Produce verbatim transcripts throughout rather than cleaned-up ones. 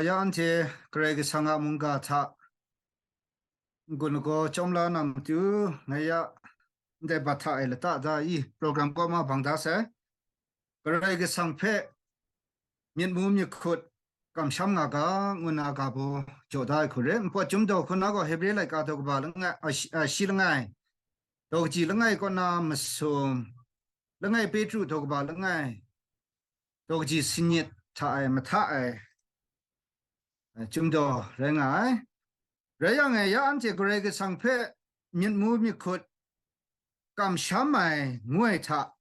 Ya anhte Karai Kasang a mungga hta n-gun lagaw chyawm la na matu, ngai ya ndai bat hta e lata da i, program kaw ma bang da sai. Karai Kasang hpe myit mu myit hkut kamsham nga ga, ngu na ga baw jaw da ai hku re. Npawt Chyum daw hku na gaw, Hebre laika daw kaba langai, a, shi, a, shi langai, daw kaji langai kaw na masum, langai Petru daw kaba langai, daw kaji sanit hta e mahta ai, e, Chyum daw rai nga ai. Rai yang e, ya anhte Karai Kasang hpe myit mu myit hkut kamsham ai ngu ai hta,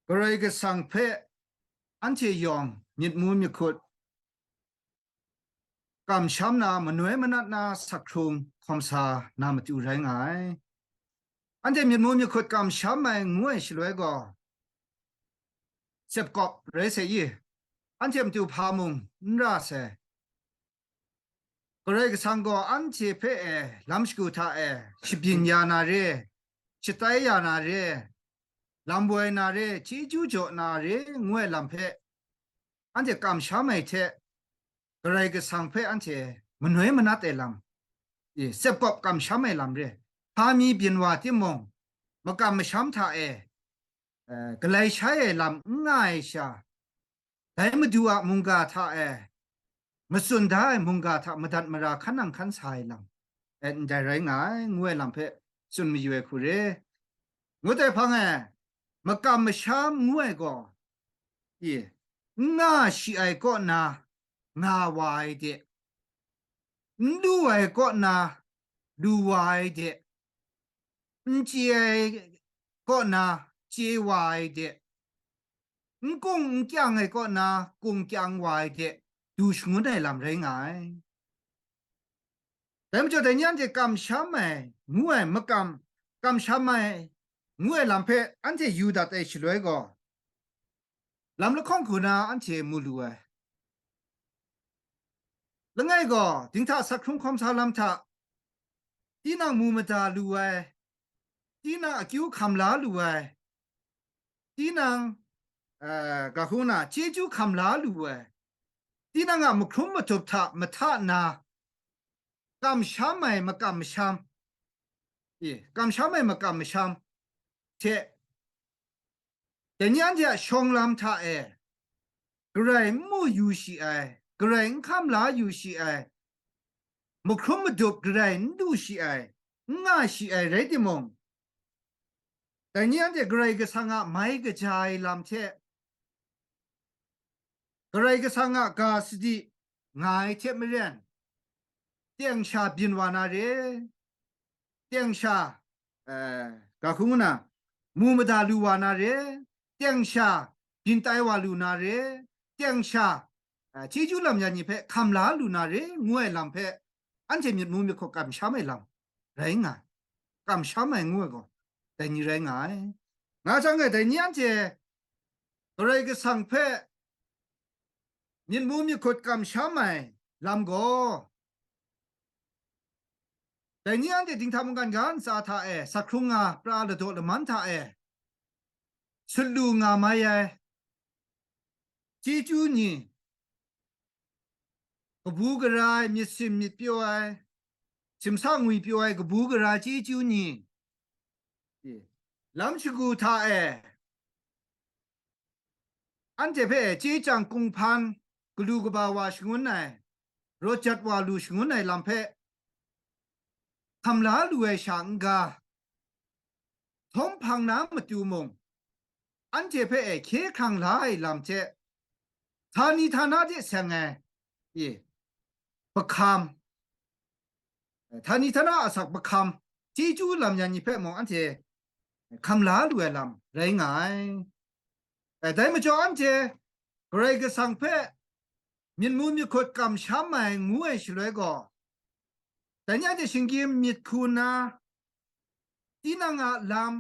Karai Kasang hpe anhte yawng myit mu myit hkut kamsham na, manoi manat na, sak hkrung hkawm sa na matu rai nga ai. Anhte myit mu myit hkut kamsham ai ngu ai shaloi gaw, sepkawp rai sai i, anhte matu hpa mung n ra sai. Karai Kasang gaw anhte hpe e lam shagu hta e shabyin ya na re, shatai ya na re, lam woi na re, chyeju jaw na re, ngu ai lam hpe anhte kamsham ai hte, Karai Kasang hpe anhte manoi manat ai lam, e, sepkawp kamsham ai lam re, hpa mi byin wa timung, makam masham hta e, e, galai shai ai lam n nga ai sha, dai Madu a mungga hta e matsun da ai mungga hta madat mara hkan nang hkan sa ai lam, e, ndai rai nga ai, ngu ai lam hpe tsun mayu ai hku re. Ngut ai hpang e, makam masham ngu ai gaw, e, n nga shi ai kaw na nga wa ai de, n lu ai kaw na lu wa ai de, n chye ai kaw na chye wa ai de, n kung n kyang ai kaw na kung kyang wa ai de, du shangun ai lam rai nga ai. Dai majaw, dai ni anhte kamsham ai ngu ai makam, kamsham ai ngu ai lam hpe anhte yu dat ai shaloi gaw, lam lahkawng hku na anhte mu lu ai. Langai gaw, dinghta sak hkrung hkawm sa lam hta, tinang mu mada lu ai, tinang akyu hkam la lu ai, tinang, eh, ga hku na, chyeju hkam la lu ai, tinang a mahkrum madup hta mahta na, kamsham ai makam masham, e, kamsham ai makam masham hte, dai ni anhte a shawng lam hta e, Karai n mu yu shi ai, Karai n hkam la yu shi ai, mahkrum madup Karai n du shi ai, n nga shi ai rai timung, dai ni anhte Karai Kasang a mai kaja ai lam hte, Karai Kasang a ga sadi nga ai hte maren, teng sha byin wa na re, teng sha, eh, ga hku ngu na, mu mada lu wa na re, teng sha byin tai wa lu na re, teng sha, eh, chyeju lam ya ni hpe hkam la lu na re, ngu ai lam hpe, anhte myit mu myit hkut kamsham ai lam rai nga ai, kamsham ai ngu ai gaw, dai ni rai nga ai. Nga jang e, dai ni anhte Karai Kasang hpe myit mu myit hkut kamsham ai lam gaw, dai ni anhte dinghta mungkan ga ntsa hta e, sak hkrung nga pra ladaw laman hta e, sut lu nga mai ai chyeju ni, kabu gara ai, myit sim myit pyaw ai, simsa ngwi pyaw ai kabu gara chyeju ni, lam shagu hta e, anhte hpe chye chyang kunghpan galu kaba wa shangun ai, rawt jat wa lu shangun ai lam hpe hkam la lu ai sha n-ga, htawm hpang na matu mung, anhte hpe e hkye hkrang la ai lam hte, htani htana de seng ai, e, bahkam, htani htana asak bahkam, chyeju lam yan ni hpe mung anhte hkam la lu ai lam rai nga ai. E, dai majaw anhte Karai Kasang hpe myit mu myit hkut kamsham ai ngu ai shaloi gaw, dai ni anhte shinggyim myit hku na, tinang a lam,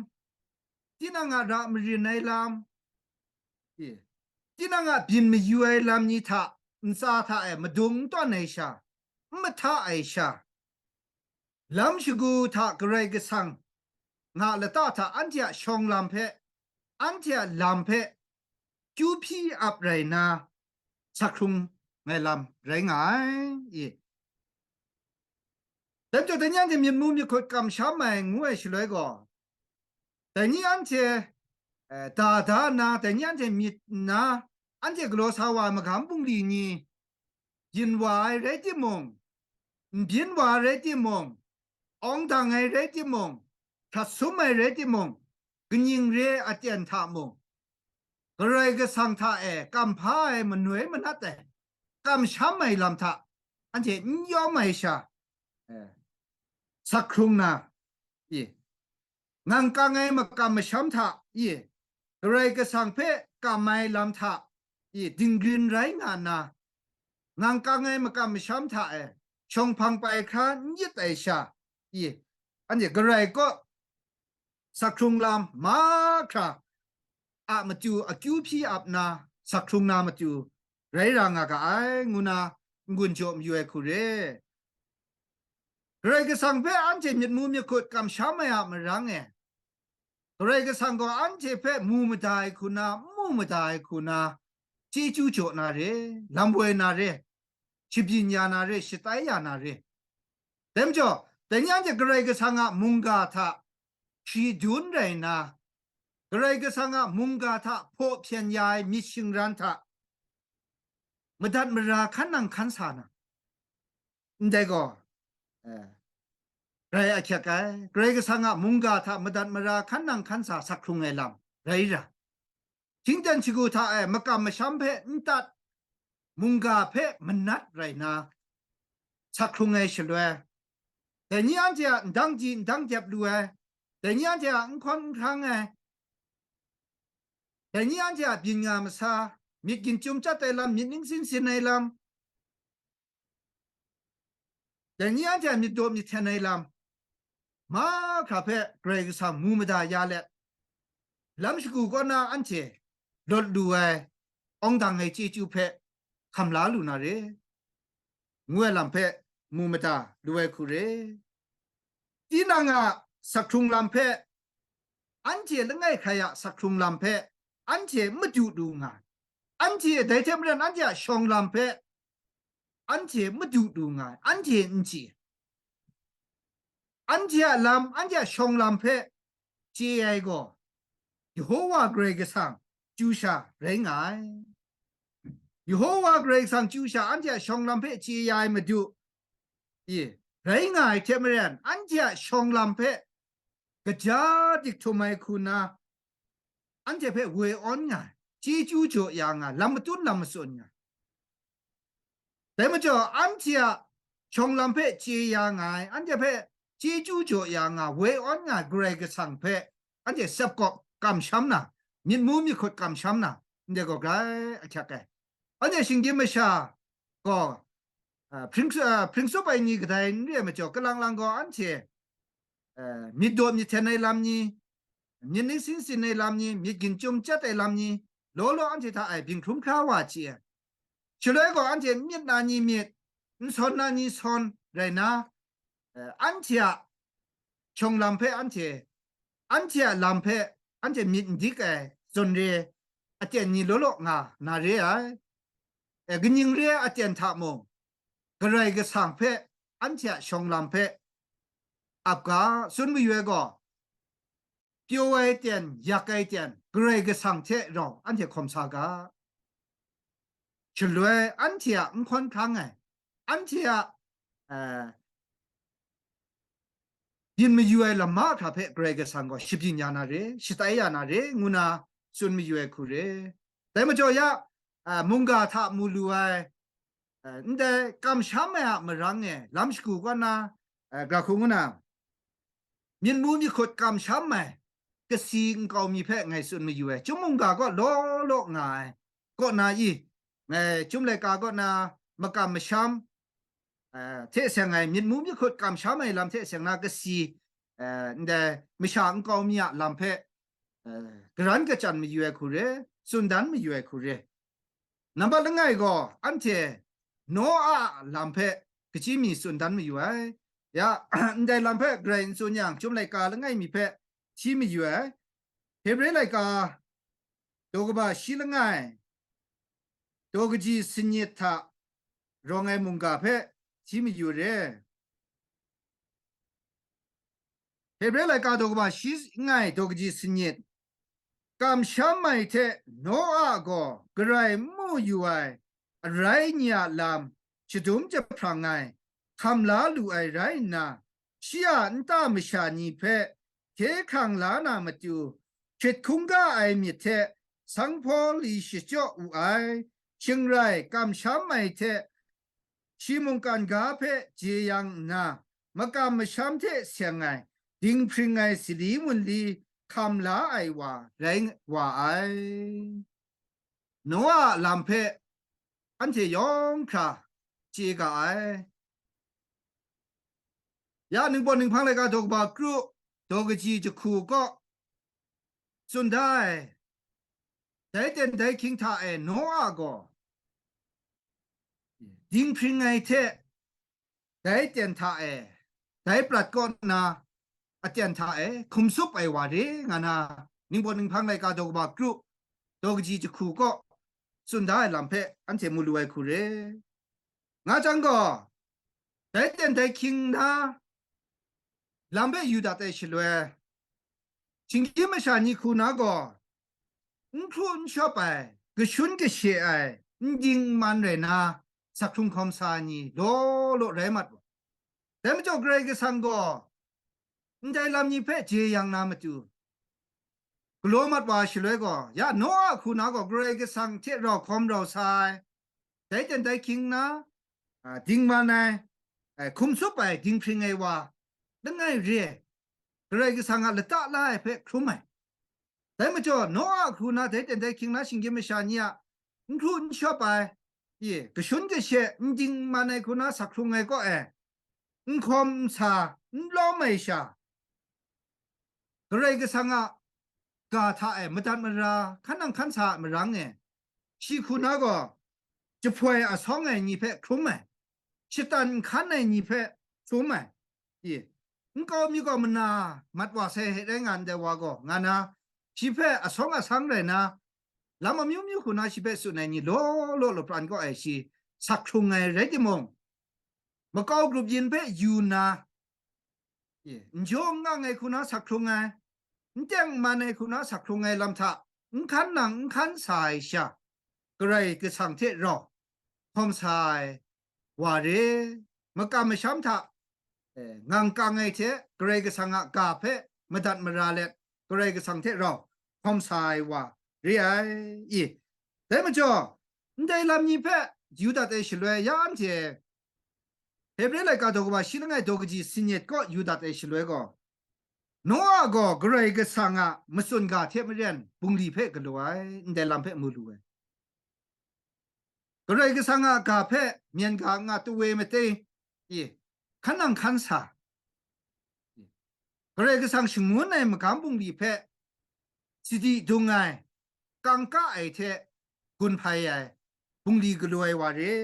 tinang a ra marin ai lam, e, tinang a byin mayu ai lam ni hta ntsa hta e madung n tawn ai sha, n mahta ai sha, lam shagu hta Karai Kasang nga lata hta anhte a shawng lam hpe, anhte a lam hpe, kyu hpyi ap rai na, sak hkrung ngai lam rai nga ai, i. Dai majaw, dai ni anhte myit mu myit hkut kamsham ai ngu ai shaloi gaw, dai ni anhte, eh, da da nna, dai ni anhte myit nna, anhte galaw sa wa ai magam bungli ni, byin wa ai rai timung, n byin wa ai rai timung, awng dang ai rai timung, hkrat sum ai rai timung, kaning re ai aten hta mung, Karai Kasang hta e kamhpa ai, manoi manat ai, kamsham ai lam hta anhte n yawm ai sha, eh, sak hkrung na, i, ngang kang ai makam masham hta, i, Karai Kasang hpe kam ai lam hta, i, dinggrin rai nga nna, ngang kang ai makam masham hta e shawng hpang pai hkra n yit ai sha, i, anhte Karai kaw sak hkrung lam mahkra a matu akyu hpyi ap nna sak hkrung na matu rai ra nga ga ai, ngu na n-gun jaw mayu ai hku re. Karai Kasang hpe anhte myit mu myit hkut kamsham ai a marang e, Karai Kasang gaw anhte hpe mu mada ai hku na, n mu mada ai hku na, chyeju jaw na re, lam woi na re, shabyin ya na re, shatai ya na re. Dai majaw, dai ni anhte Karai Kasang a mungga hta shi dun rai nna, Karai Kasang a mungga hta hpaw hpyen ya ai myit shingran hta madat mara hkan nang hkan sa na, ndai gaw, eh, rai ahkyak ai. Karai Kasang a mungga hta madat mara hkan nang hkan sa sak hkrung ai lam rai ra, hkying ten shagu hta e makam masham hpe n tat, mungga hpe manat rai nna, sak hkrung ai shaloi, dai ni anhte a ndang di ndang dep lu ai, dai ni anhte a n hkawn n hkrang ai, dai ni anhte a byin nga masa, myit ginchum chyat ai lam, myit ningsin sin ai lam, dai ni anhte a myit daw myit hten ai lam, mahkra hpe Karai Kasang mu mada ya let, lam shagu kaw na anhte lawt lu ai, awng dang ai chyeju hpe hkam la lu na re, ngu ai lam hpe mu mada lu ai hku re. Tinang a sak hkrung lam hpe, anhte langai hkrai a sak hkrung lam hpe, anhte n madu lu nga ai. Anhte, dai hte maren anhte a shawng lam hpe, anhte n madu lu nga ai, anhte n chye. Anhte a lam, anhte a shawng lam hpe chye ai gaw, Yehowa Karai Kasang chyu sha rai nga ai. Yehowa Karai Kasang chyu sha anhte a shawng lam hpe chye ya ai Madu, i, rai nga ai hte maren, anhte a shawng lam hpe kaja dik htum ai hku na, anhte hpe woi awn nga ai, chyeju jaw ya nga ai, lam matun lam matsun nga ai. Dai majaw, anhte a shawng lam hpe chye ya nga ai, anhte hpe chyeju jaw ya nga, woi awn nga ai Karai Kasang hpe anhte sep kawp kamsham na, myit mu myit hkut kamsham na, ndai gaw grai ahkyak ai. Anhte shinggyim masha gaw, a, hpring, a, hpring tsup ai ni kadai n re ai majaw, kalang lang gaw anhte, a, myit daw myit hten ai lam ni, myit ningsin sin ai lam ni, myit ginchum chyat ai lam ni, law law anhte hta e byin hkrum hkra wa chye ai. Shaloi gaw anhte n myit na ni myit, n sawn na ni sawn rai nna, eh, anhte a shawng lam hpe anhte, anhte a lam hpe anhte myit n dik ai zawn re aten ni law law nga na re ai. Eh, kaning re ai aten hta mung, Karai Kasang hpe anhte a shawng lam hpe ap ga, tsun mayu ai gaw, pyaw ai ten, yak ai ten, Karai Kasang hte rau anhte hkawm sa ga. Shaloi anhte a n hkawn hkrang ai, anhte a, eh, byin mayu ai lam mahkra hpe Karai Kasang gaw shabyin ya na re, shatai ya na re, ngu na tsun mayu ai hku re. Dai majaw ya, a, mungga hta mu lu ai, a, ndai kamsham ai a marang e, lam shagu kaw na, a, gra hku ngu na, myit mu myit hkut kamsham ai kasi nkau mi hpe ngai tsun mayu ai. Chyum mungga kaw law law nga ai, kaw na i, ngai chyum laika kaw na makam masham, eh, hte seng ai, myit mu myit hkut kamsham ai lam hte seng na kasi, eh, ndai masha nkau mi a lam hpe, eh, karan kachyan mayu ai hku re, tsun dan mayu ai hku re. Nambat langai gaw, anhte Noa a lam hpe kachyi mi tsun dan mayu ai. Ya, ndai lam hpe grai n tsun yang, chyum laika langai mi hpe hti mayu ai. Hebre laika daw kaba shi langai, daw kaji sanit hta rawng ai mungga hpe hti mayu re. Hebre laika daw kaba shi langai daw kaji sanit, kamsham ai hte Noa gaw garai n mu yu ai arai ni a lam shadum jahprang ai, hkam la lu ai rai nna, shi a nta masha ni hpe hkye hkrang la na matu, hkrit hkungga ai myit hte sanghpaw li shachyaw wu ai, shing rai kamsham ai hte shi mungkan ga hpe jeyang nna, makam masham hte seng ai, dinghpring ai sali munli hkam la ai wa rai wa ai. Noa a lam hpe anhte yawng hkra chye ga ai. Ya, Ningpawt Ninghpang laika daw kaba kru, daw kaji jahku kaw tsun da ai, dai ten dai hkying hta e Noa gaw dinghpring ai hte dai ten hta e, dai prat kaw nna aten hta e hkum sup ai wa re nga na, Ningpawt Ninghpang laika daw kaba kru, daw kaji jahku kaw tsun da ai lam hpe anhte mu lu ai hku re. Nga jang gaw, dai ten dai hkying na lam hpe yu dat ai shaloi, shinggyim masha ni hku na gaw, n hkru n shawp ai, kashun kashe ai, n ding n man rai na, sak hkrung hkawm sa ai ni law law rai mat wa. Dai majaw Karai Kasang gaw ndai lam ni hpe jeyang na matu, galaw mat wa shaloi gaw, ya Noa hku na gaw Karai Kasang hte rau hkawm rau sa ai, dai ten dai hkying na, a, dingman ai, a, hkum sup ai, dinghpring ai wa langai re ai, Karai Kasang a lata la ai hpe hkrum ai. Dai majaw, Noa hku na dai ten dai hkying na shinggyim masha ni a n hkru n shawp ai, i, kashun kashe, n dingman ai hku na sak hkrung ai kaw e, n hkawm n sa, n lawm ai sha, Karai Kasang a ga hta e madat mara, hkan nang hkan sa a marang e, shi hku na gaw, jahpoi asawng ai ni hpe hkrum ai, shatan n hkan ai ni hpe hkrum ai, i, nkau mi gaw mana mat wa sai hte rai nga ndai wa gaw, nga na, shi hpe asawng asang rai na, lam amyu myu hku na shi hpe tsun ai ni law law lapran kaw ai shi sak hkrung ai rai timung, makau grup yin hpe yu nna, e, n jaw n ngang ai hku na sak hkrung ai, n teng n man ai hku na sak hkrung ai lam hta n hkan nang n hkan sa ai sha, Karai Kasang hte rau hkawm sa ai wa re, makam masham hta, e, ngang kang ai hte Karai Kasang a ga hpe madat mara let, Karai Kasang hte rau hkawm sa ai wa re ai, i. Dai majaw, ndai lam ni hpe yu dat ai shaloi, ya anhte Hebre laika daw kaba shi langai daw kaji sanit kaw yu dat ai shaloi gaw, Noa gaw Karai Kasang a matsun ga hte maren bungli hpe galaw ai, ndai lam hpe mu lu ai. Karai Kasang a ga hpe myen ga nga tawe matei, i, hkan nang hkan sa, Karai Kasang shangun ai magam bungli hpe sadi dung ai, kangka ai hte gun hpai ai bungli galaw ai wa re.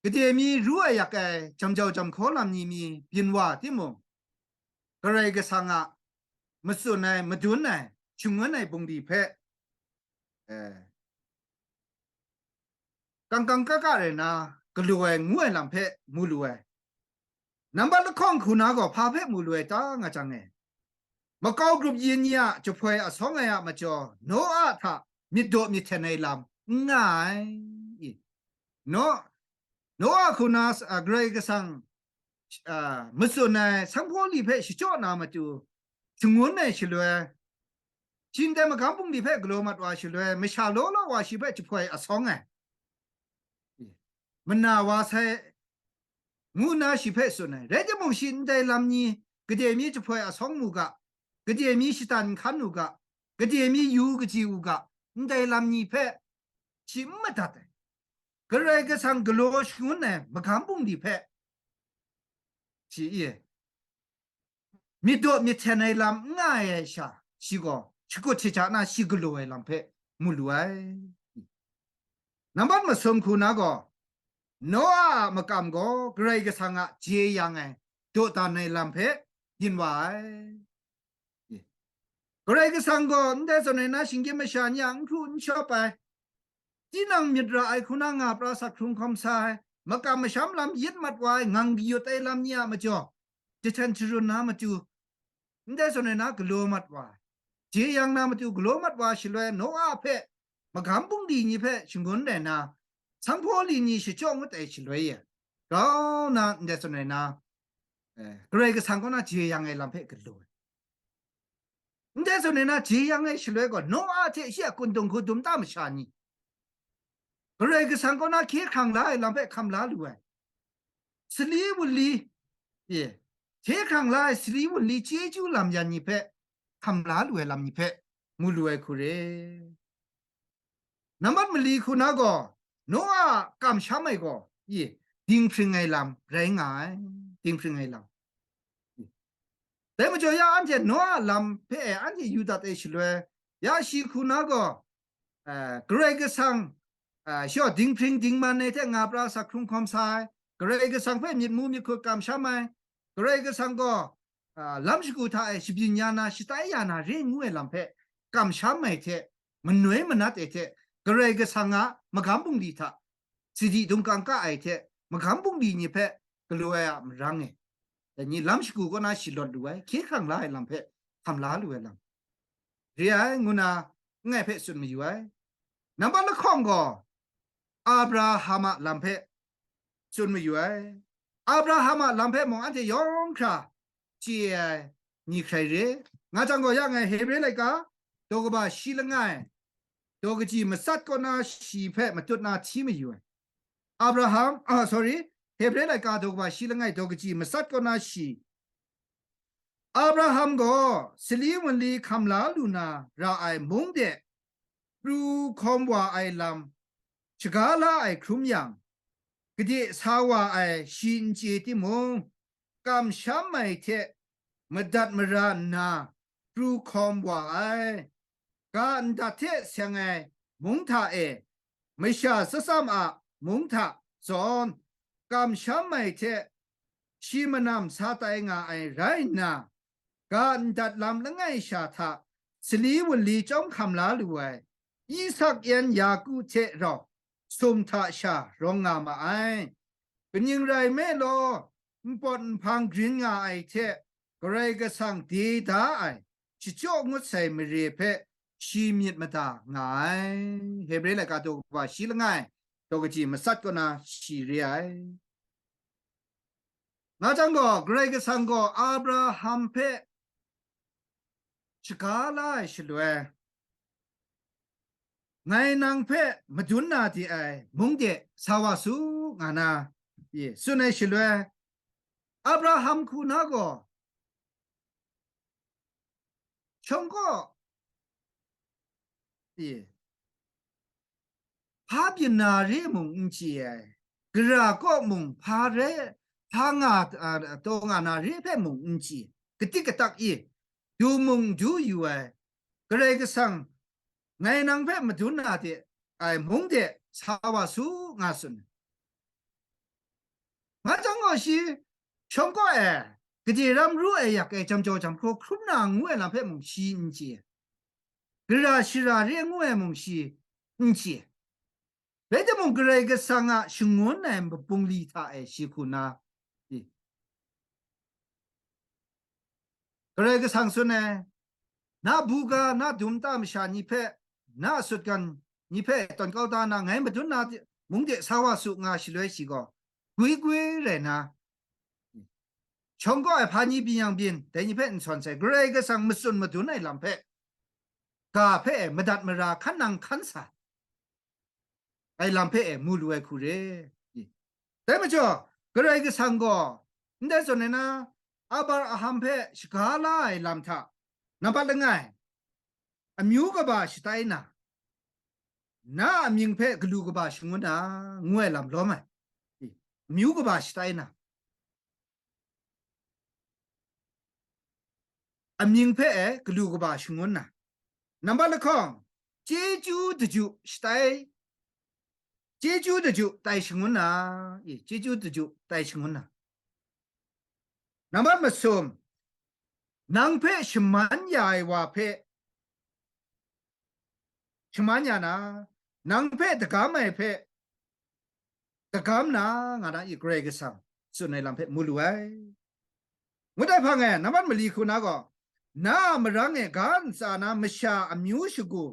Gade mi ru ai yak ai jam jau jam hkaw lam ni mi byin wa timung, Karai Kasang a matsun ai, madun ai, shangun ai bungli hpe, eh, kangkang kaka rai na galaw ai ngu ai lam hpe mu lu ai. Nambat lahkawng hku na gaw hpa hpe mu lu ai ta nga jang e, makau grup yin ni a jahpoi asawng ai a majaw, Noa hta myit daw myit hten ai lam n nga ai. I, Noa, Noa hku na, a, Karai Kasang, a, matsun ai sanghpaw li hpe shachyaw na matu, shangun ai shaloi, shi ndai magam bungli hpe galaw mat wa shaloi, masha law law wa shi hpe jahpoi asawng ai, mana wa sai, ngu nna shi hpe tsun ai. Rai timung, shi ndai lam ni, gade mi jahpoi asawng mu ga, gade mi shatan n hkan u ga, gade mi yu kaji u ga, ndai lam ni hpe shi n madat ai. Karai Kasang galaw shangun ai magam bungli hpe shi, i, myit daw myit hten ai lam n nga ai sha, shi gaw shakut shaja na shi galaw ai lam hpe mu lu ai. Nambat masum hku na gaw, Noa a makam gaw Karai Kasang a jeyang ai, dawdan ai lam hpe byin wa ai. Karai Kasang gaw ndai zawn e na shinggyim masha ni a n hkru n shawp ai, tinang myit ra ai hku na nga pra sa hkrung hkawm sa ai, makam masham lam yit mat wa ai ngang kayut ai lam ni a majaw, jahten sharun na matu, ndai zawn e na galaw mat wa ai, jeyang na matu galaw mat wa shaloi, Noa hpe magam bungli ni hpe shangun rai na, sanghpaw li ni shachyaw ngut ai shaloi e, grau na ndai zawn e na, eh, Karai Kasang kaw na jeyang ai lam hpe galaw ai. Ndai zawn e na jeyang ai shaloi gaw, Noa hte shi a kundung hku dum ta masha ni, Karai Kasang kaw na hkye hkrang la ai lam hpe hkam la lu ai. Sali wunli, e, hkye hkrang la ai sali wunli chyeju lam yan ni hpe hkam la lu ai lam ni hpe mu lu ai hku re. Nambat mali hku na gaw, Noa a kamsham ai gaw, i, dinghpring ai lam rai nga ai, dinghpring ai lam. Dai majaw ya anhte Noa a lam hpe e anhte yu dat ai shaloi, ya shi hku na gaw, eh, Karai Kasang, eh, shaw dinghpring dingman ai hte nga pra sa hkrung hkawm sa ai, Karai Kasang hpe myit mu myit hkut kamsham ai, Karai Kasang gaw, ah, lam shagu hta e shabyin ya na, shatai ya na re ngu ai lam hpe kamsham ai hte, manoi manat ai hte, Karai Kasang a magam bungli hta sadi dum kangka ai hte, magam bungli ni hpe galaw ai a marang e, dai ni lam shagu kaw na shi lawt lu ai, hkye hkrang la ai lam hpe hkam la lu ai lam re ai, ngu na, ngai hpe tsun mayu ai. Nambat lahkawng gaw, Abraham a lam hpe tsun mayu ai. Abraham a lam hpe mung anhte yawng hkra chye ai ni hkrai re. Nga jang gaw, ya ngai Hebre laika, daw kaba shi langai, daw kaji matsat kaw na shi hpe matut na hti mayu ai. Abraham, ah, sorry, Hebre laika daw kaba shi langai daw kaji matsat kaw na shi, Abraham gaw sali wunli hkam la lu na ra ai mung de pru hkawm wa ai lam shaga la ai hkrum yang, gade sa wa ai shi n chye timung, kamsham ai hte madat mara nna pru hkawm wa ai. Ga ndat hte seng ai mung hta e, masha tsawtsam a mung hta zawn, kamsham ai hte shi manam sa tai nga ai rai nna, ga ndat lam langai sha hta sali wunli chyawm hkam la lu ai, Isak yan Yaku hte rau sum hta sha rawng nga ma ai. Kaning rai nme law, npawt nhpang grin nga ai hte Karai Kasang de da ai, shachyaw ngut sai mare hpe shi myit mada nga ai. Hebre laika daw kaba shi langai, daw kaji matsat kaw na shi re ai. Nga jang gaw, Karai Kasang gaw Abraham hpe shaga la ai shaloi, ngai nang hpe madun na de ai mung de sa wa su, nga na, e, tsun ai shaloi, Abraham hku na gaw, shawng kaw, e, hpa byin na re mung n chye ai, gara kaw mung hpa re, hpa nga, a, taw nga na re hpe mung n chye, katik katak i, du mung du yu ai, Karai Kasang, ngai nang hpe madun na de ai mung de sa wa su, nga tsun. Nga jang gaw shi, shawng kaw e, gade ram ru ai yak e, jam jau jam hkraw hkrum na ngu ai lam hpe mung shi n chye, gara shara re ngu ai mung shi n chye. Rai timung, Karai Kasang a shangun ai bungli hta e shi hku na, i, Karai Kasang tsun ai, na buga, na dum ta masha ni hpe, na sutgan ni hpe tawn kau da na, ngai madun na mung de sa wa su, nga shaloi shi gaw, gwi gwi rai na, shawng kaw ai hpa ni byin yang byin, dai ni hpe n sawn sai, Karai Kasang matsun madun ai lam hpe, ga hpe madat mara hkan nang hkan sa ai lam hpe e mu lu ai hku re. Dai majaw, Karai Kasang gaw, ndai zawn e na, Abraham hpe shaga la ai lam hta, nambat langai, amyu kaba shatai na, na amying hpe galu kaba shangun na, ngu ai lam lawm ai. Amyu kaba shatai na, amying hpe e galu kaba shangun na, nambat lahkawng, chyeju daju shatai, chyeju daju tai shangun na, e, chyeju daju tai shangun na, nambat masum, nang hpe shaman ya ai wa hpe shaman ya na, nang hpe dagam ai hpe dagam na nga na i Karai Kasang tsun ai lam hpe mu lu ai. Ngut ai hpang e, nambat mali hku na gaw, na a marang e ga ntsa na masha amyu shagu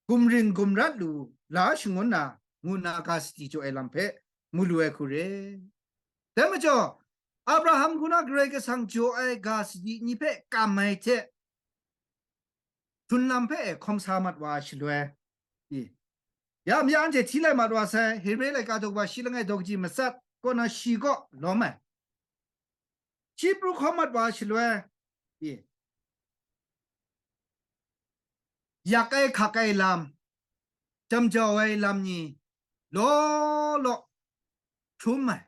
gumring gumrat lu la shangun na, ngu na ga sadi jaw ai lam hpe mu lu ai hku re. Dai majaw, Abraham hku na Karai Kasang jaw ai ga sadi ni hpe kam ai hte, htunlam hpe e hkawm sa mat wa ai shaloi, i, ya, mya anhte hti lai mat wa sai, Hebre laika daw kaba shi langai daw kaji matsat kaw na shi kaw lawm ai. Shi pru hkawm mat wa ai shaloi, i, yak ai hkak ai lam, jam jau ai lam ni law law hkrum ai.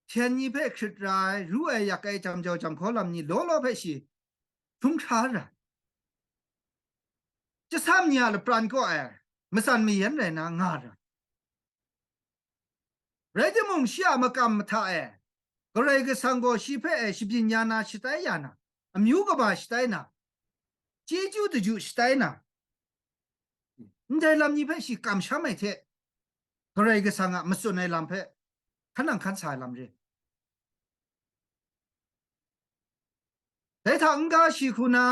Hpyen ni hpe hkrit ra ai, ru ai, yak ai, jam jau jam hkaw lam ni law law hpe shi hkrum hkra ra. Chyasam ni a lapran kaw ai, matsan mayan rai na nga ra. Rai timung, shi a makam mahta e, Karai Kasang gaw shi hpe e shabyin ya na, shatai ya na, amyu kaba shatai na, chyeju daju shatai na, ndai lam ni hpe shi kamsham ai hte, Karai Kasang a matsun ai lam hpe hkan nang hkan sa ai lam re. Dai hta n-ga shi hku na,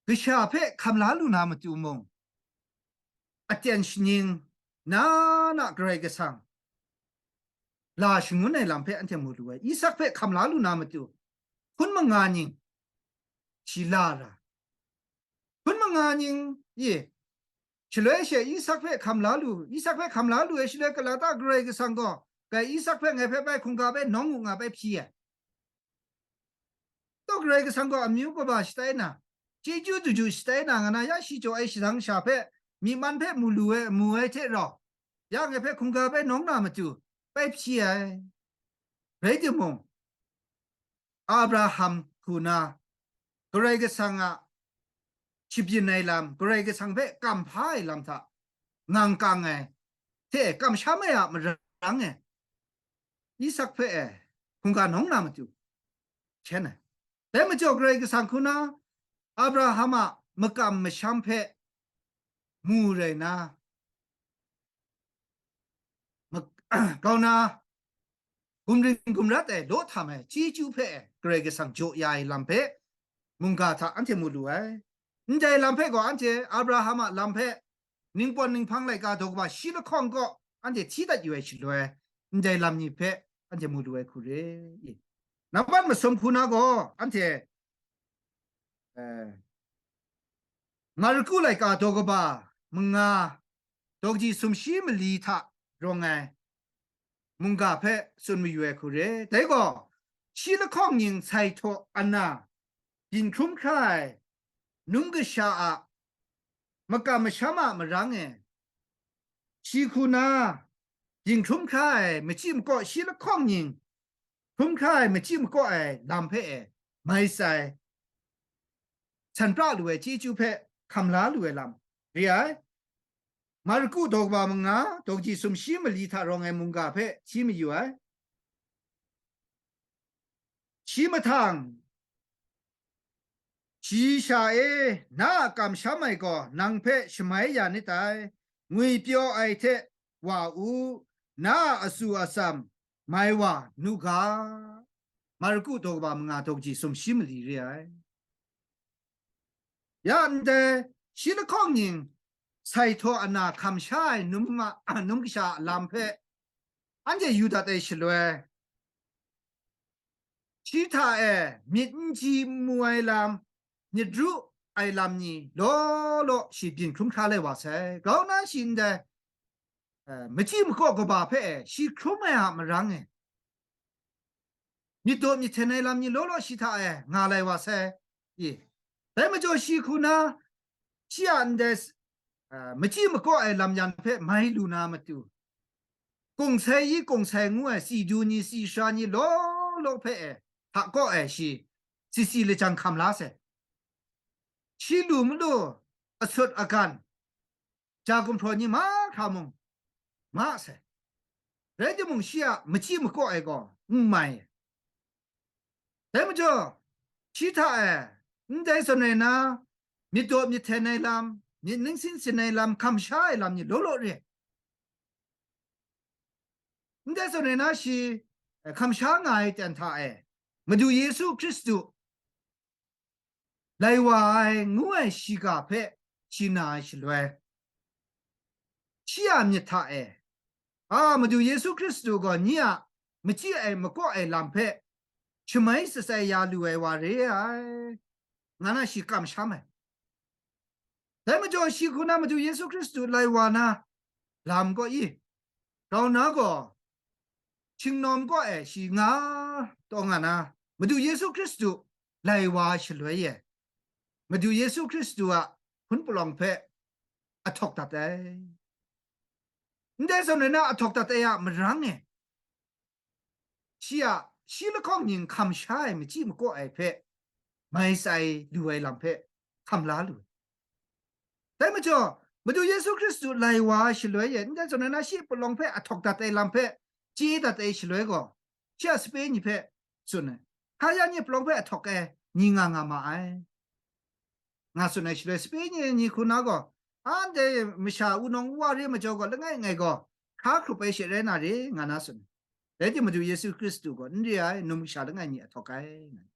kasha hpe hkam la lu na matu mung, aten shaning na na Karai Kasang la shangun ai lam hpe anhte mu lu ai. Isak hpe hkam la lu na matu, hpun manga ning shi la ra. Hpun manga ning, i, shaloi she Isak hpe hkam la lu, Isak hpe hkam la lu ai shaloi, kalata Karai Kasang gaw, kai Isak hpe ngai hpe bai hkungga bai nawng u nga bai hpyi ai. Taw Karai Kasang gaw amyu kaba shatai na, chyeju daju shatai na nga na, ya shi jaw ai shadang sha hpe, myi man hpe mu lu ai, mu ai hte rau, ya ngai hpe hkungga bai nawng na matu, bai hpyi ai. Rai timung, Abraham hku na, Karai Kasang a shabyin ai lam, Karai Kasang hpe kamhpa ai lam hta ngang kang ai, hte kamsham ai a marang e, Isak hpe e hkungga nawng na matu, hkyen ai. Dai majaw Karai Kasang hku na, Abraham a makam masham hpe mu rai na, ma-, kau na, gumring gumrat ai, law htam ai chyeju hpe Karai Kasang jaw ya ai lam hpe mungga hta anhte mu lu ai. Ndai lam hpe gaw, anhte Abraham a lam hpe, ningpawt ninghpang laika daw kaba shi lahkawng kaw anhte hti dat yu ai shaloi, ndai lam ni hpe anhte mu lu ai hku re i. Nambat masum hku na gaw, anhte, eh, Marku laika daw kaba manga, daw kaji sumshi mali hta rawng ai mungga hpe tsun mayu ai hku re. Dai gaw, shi lahkawng ning sai htaw ana, byin hkrum hkra ai, num kasha a makam masham a marang e, shi hku na, byin hkrum hkra ai, machyi makaw shi lahkawng ning hkrum hkra ai, machyi makaw ai lam hpe e mai sai, san pra lu ai chyeju hpe hkam la lu ai lam re ai. Marku daw kaba manga, daw kaji sumshi mali hta rawng ai mungga hpe hti mayu ai. Shi mahtang, shi sha e, na a kamsham ai gaw nang hpe shamai ya nit dai, ngwipyaw ai hte wa u, na a asu atsam mai wa nu ga. Marku daw kaba manga, daw kaji sumshi mali re ai. Ya ndai, shi lahkawng ning sai htaw ana hkam sha ai num ma, num kasha a lam hpe anhte yu dat ai shaloi, shi hta e myit n ji n mu ai lam, myit ru ai lam ni law law shi byin hkrum hkra lai wa sai. Grau na shi ndai, eh, machyi makaw kaba hpe e shi hkrum ai a marang e, myit daw myit hten ai lam ni law law shi hta e nga lai wa sai. I, dai majaw shi hku na, shi a ndai, ah, machyi makaw ai lam yan hpe mai lu na matu, kungsai yi kungsai ngu ai si du ni, si sara ni law law hpe e hta kaw ai shi, si si lajang hkam la sai. Shi lu malu, asut agan, ja gumhpraw ni mahkra mung ma sai. Rai timung, shi a machyi makaw ai gaw n mai. Dai majaw, shi hta e, ndai zawn rai na, myit daw myit hten ai lam, myit ningsin sin ai lam, hkam sha ai lam ni law law re. Ndai zawn rai na shi, eh, hkam sha nga ai ten hta e, Madu Yesu Hkristu lai wa ai ngu ai shiga hpe shi na ai shaloi, shi a myit hta e, a, Madu Yesu Hkristu gaw nye a machyi ai makaw ai lam hpe shamai shatsai ya lu ai wa re ai, nga na shi kamsham ai. Dai majaw shi hku na Madu Yesu Hkristu lai wa na lam gaw i, grau na gaw, hkingnawm kaw e shi nga taw nga na, Madu Yesu Hkristu lai wa shaloi e, Madu Yesu Hkristu a hpun palawng hpe ahtawk dat ai. Ndai zawn rai na, ahtawk dat ai a marang e, shi a, shi lahkawng ning hkam sha ai machyi makaw ai hpe mai sai lu ai lam hpe hkam la lu ai. Dai majaw, Madu Yesu Hkristu lai wa shaloi e, ndai zawn rai na, shi palawng hpe ahtawk dat ai lam hpe chye dat ai shaloi gaw, shi a sape ni hpe tsun ai, hkra ya ni palawng hpe ahtawk ai ni nga nga ma ai, nga tsun ai shaloi, sape ni, ni hku na gaw, anhte masha wunawng wa re majaw gaw, langai ngai gaw hkra hkrup ai she rai na re, nga na tsun ai. Rai timung, Madu Yesu Hkristu gaw n re ai, num kasha langai mi ahtawk ai, nga ai.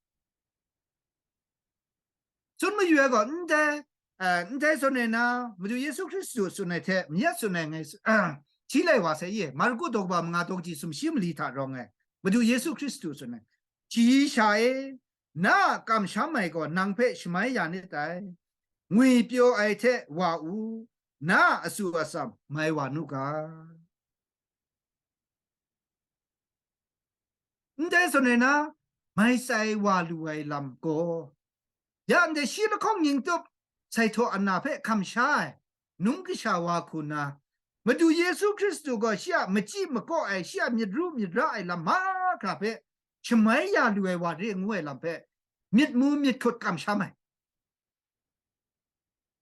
Tsun mayu ai gaw, ndai, eh, ndai zawn rai na, Madu Yesu Hkristu tsun ai hte, myit tsun ai ngai, shi lai wa sai ye, Marku daw kaba manga daw kaji sumshi mali hta rawng ai, Madu Yesu Hkristu tsun ai, Shi sha e, na a kamsham ai gaw nang hpe shamai ya nit dai, ngwipyaw ai hte wa u, na a asu atsam mai wa nu ga. Ndai zawn rai na, mai sai wa lu ai lam gaw, ya ndai shi lahkawng ning tup, sai htaw ana hpe hkam sha ai, num kasha wa hku na, Madu Yesu Hkristu gaw shi a machyi makaw ai, shi a myit ru myit ra ai lam mahkra hpe shamai ya lu ai wa re ngu ai lam hpe, myit mu myit hkut kamsham ai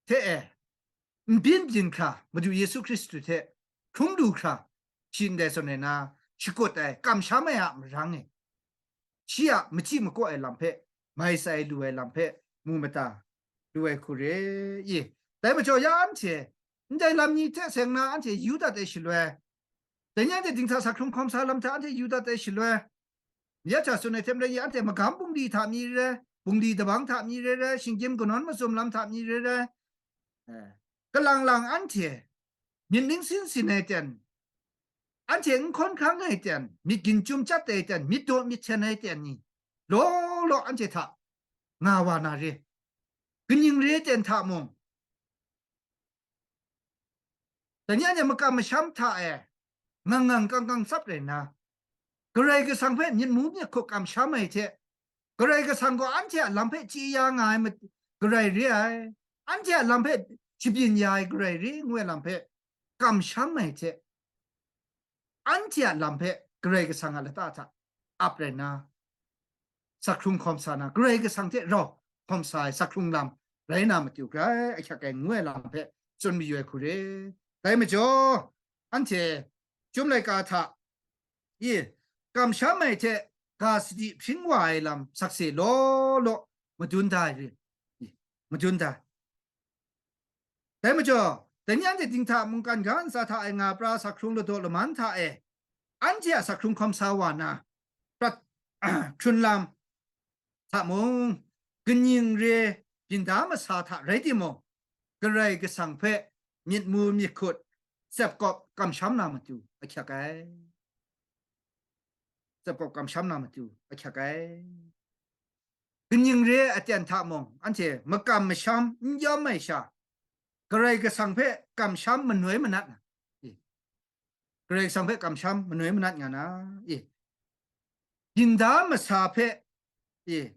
hte e, n byin byin hkra Madu Yesu Hkristu hte hkrum lu hkra, shi ndai zawn rai na, shakut ai, kamsham ai a marang e, shi a machyi makaw ai lam hpe, mai sai lu ai lam hpe, mu mada lu ai hku re i. Dai majaw ya anhte, ndai lam ni hte seng na anhte yu dat ai shaloi, dai ni anhte dinghta sa hkrung hkawm sa lam hta anhte yu dat ai shaloi, ya hta tsun ai hte maren, anhte magam bungli hta mi re rai, bungli dabang hta mi re rai, shinggyim kanawn mazum lam hta mi re rai, eh, kalang lang anhte myit ningsin sin ai ten, anhte n hkawn hkang ai ten, myit ginjum chyat ai ten, myit daw myit hten ai ten ni, law law anhte hta nga wa na re, kaning re ten hta mung, dai ni anhte makam masham hta e, ngang ngang kang kang tsap rai nna, Karai Kasang hpe myit mu myit hkut kamsham ai hte, Karai Kasang gaw anhte a lam hpe chye ya nga ai mat-, Karai re ai, anhte a lam hpe shabyin ya ai Karai re ngu ai lam hpe kamsham ai hte, anhte a lam hpe Karai Kasang a lata hta ap rai nna, sa hkrung hkawm sa na, Karai Kasang hte rau hkawm sa ai sa hkrung lam rai na matu grai ahkyak ai ngu ai lam hpe tsun mayu ai hku re. Dai majaw, anhte Chyum laika hta i, kamsham ai hte ga sadi hpring wa ai lam sakse law law madun da ai re, i, madun da. Dai majaw, dai ni anhte dinghta mungkan ga ntsa hta e nga pra sa hkrung ladaw laman hta e, anhte a sa hkrung hkawm sa wa na, prat, hkrun lam hta mung, kaning re byin da masa hta rai timung, Karai Kasang hpe myit mu myit hkut, tsep kawp kamsham na matu ahkyak ai. Tsep kawp kamsham na matu ahkyak ai. Kaning re ai aten hta mung, anhte makam masham n yawm ai sha, Karai Kasang hpe kamsham manoi manat na, e, Karai Kasang hpe kamsham manoi manat nga na, e, byin da masa hpe, e,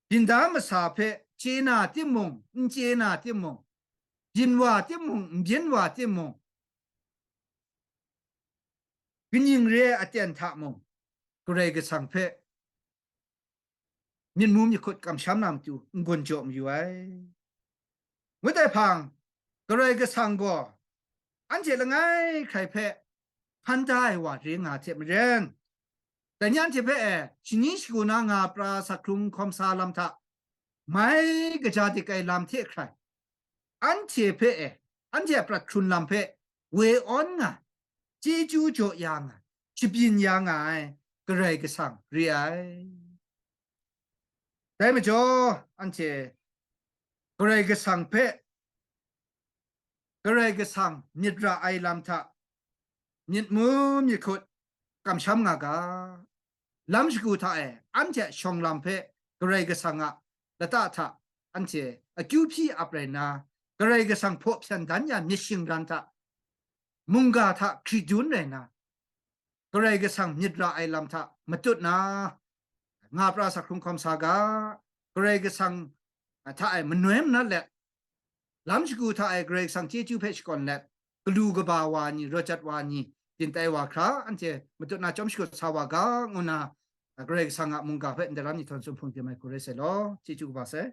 byin da masa hpe chye na timung, n chye na timung, byin wa timung, n byin wa timung, kaning re ai aten hta mung, Karai Kasang hpe myit mu myit hkut kamsham na matu n-gun jaw mayu ai. Ngut ai hpang, Karai Kasang gaw anhte langai hkrai hpe hkan da ai wa re nga hte maren, dai ni anhte hpe e shani shagu na nga pra sa hkrung hkawm sa lam hta, mai kaja dik ai lam hte hkrai, anhte hpe e, anhte a prat hkrun lam hpe woi awn nga, chyeju jaw ya nga, shabyin ya nga ai Karai Kasang re ai. Dai majaw, anhte Karai Kasang hpe, Karai Kasang myit ra ai lam hta myit mu myit hkut kamsham nga ga, lam shagu hta e anhte a shawng lam hpe Karai Kasang a lata hta anhte akyu hpyi ap rai nna, Karai Kasang hpaw hpyan dan ya myit shingran hta, mungga hta hkri dun rai nna, Karai Kasang myit ra ai lam hta matut na, nga pra sa hkrung hkawm sa ga, Karai Kasang hta e manoi manat let, lam shagu hta e Karai Kasang chyeju hpe shakawn let, galu kaba wa ni, rawt jat wa ni, dingtai wa hkra, anhte matut na chyawm shakut sa wa ga, ngu na, Karai Kasang a mungga hpe ndai lam ni htawn sumhpung dim ai hku rai sai law, chyeju kaba sai.